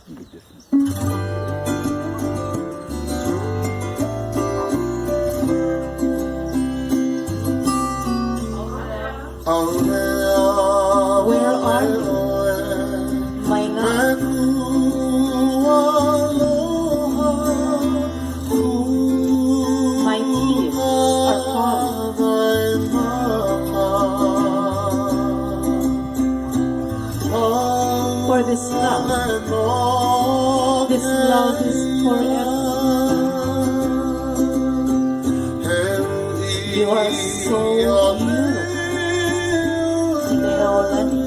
Where are you, my love? My tears are falling. For this love is forever. You are so beautiful, Leolani.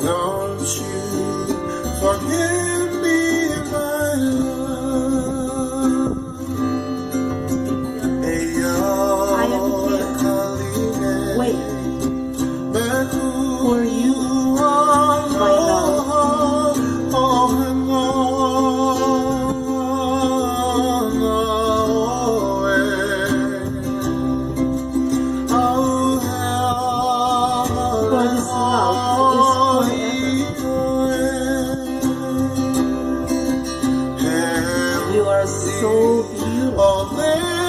Don't you forgive me, my love. I am here. Wait for you, my love. For this love is forever. You are so beautiful.